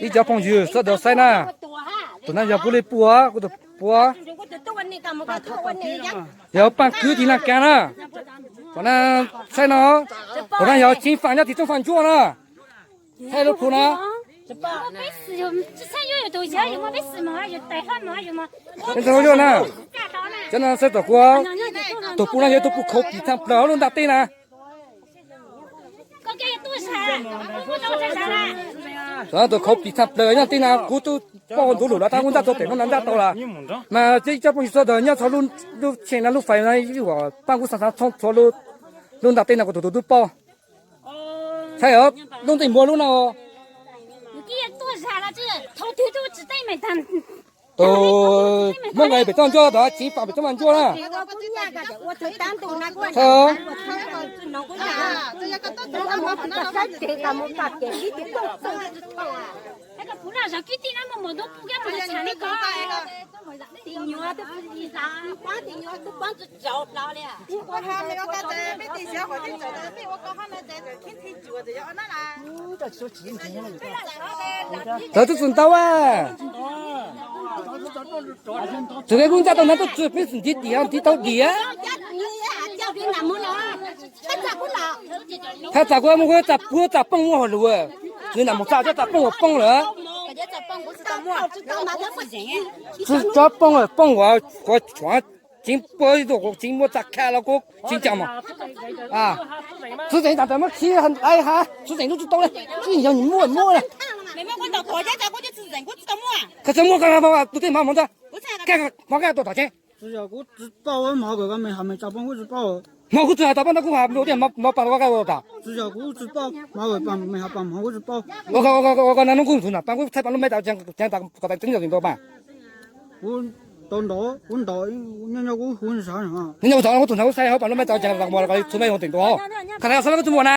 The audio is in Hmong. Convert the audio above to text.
Ib cov phooj ywg sawv daws saib na, tus no yog kuv li puag, kuv tus puag. Yog paaj kwv tim Laj Kaab na. Qhov no saib no, qhov no yog Ceev Faam nyob tim Tsooj Faam Ntsuab na. Saib lub plhu no. Cov no saib tom kuv, tus puj no yog tus puj khauv pim thaaj plawg lub ntaj teb na. Tus khauv pim thaaj plawg nyob teb na, kuv tub poj ua ntuv lug lawm tab kuv ntaj tau pem nuj na ntaj tau lawm. Mas ib cov phooj ywg sawv daws nyob txhua lub tsheej na lub fais na, paab kuv xaav xaav txhob txhua lub ntaj teb no kuv tus tus tub poj. Saib os, lub nteej muag lub no. Tus Moob Nqes pem toj ntsuab tod, Ceev Faam pem toj ntsuab na. Tawv tub txug ntau a. Txug kev kub ntaj tau na tub txug peb xwm ntiv diam ntiv tau diam. Thaaj txam kuv mus kuv txam puag txam poob ua hauj lug, nws nam mus txam cov txam poob ua poob lawm. Tsis cov poob poob ua qhuav tshuav tseev puag ib tug tseev muab txam kha los kuv tsis ncaam mog. Txwv tseem tam tawm muab khib dai ha, txwv tseem lub tsis tau le, txwv tseem yog nws muab muab le. Koj txawj muab koj tus tej hmov hmov ntag, koj hmov koj tuaj tom tsev. Tsis yog kuv tsis paub, hmov kuv me has me tsa poob kuv tsis paub. Hmov kuv tsis has tau poob ntag, kuv has lus tias hmov pas koj tuaj tom. Tsis yog kuv tsis paub, hmov me has pas hmov kuv tsis paub. Ua koj ua koj ua koj na nub kuv ntxuv na pas kuv txhais pas lub mej tas tseeb kom tas tseeb yog tim ntua pas. Kuv tau nrov, kuv nrov, nyob nyob kuv hu sawv. Nyob nyob kuv txhais kuv tus na kuv txhais hauv pas lub mej tas tseeb tas mos los txhua mej hu tim ntua. Koj txhais xav kuv txhua muaj na.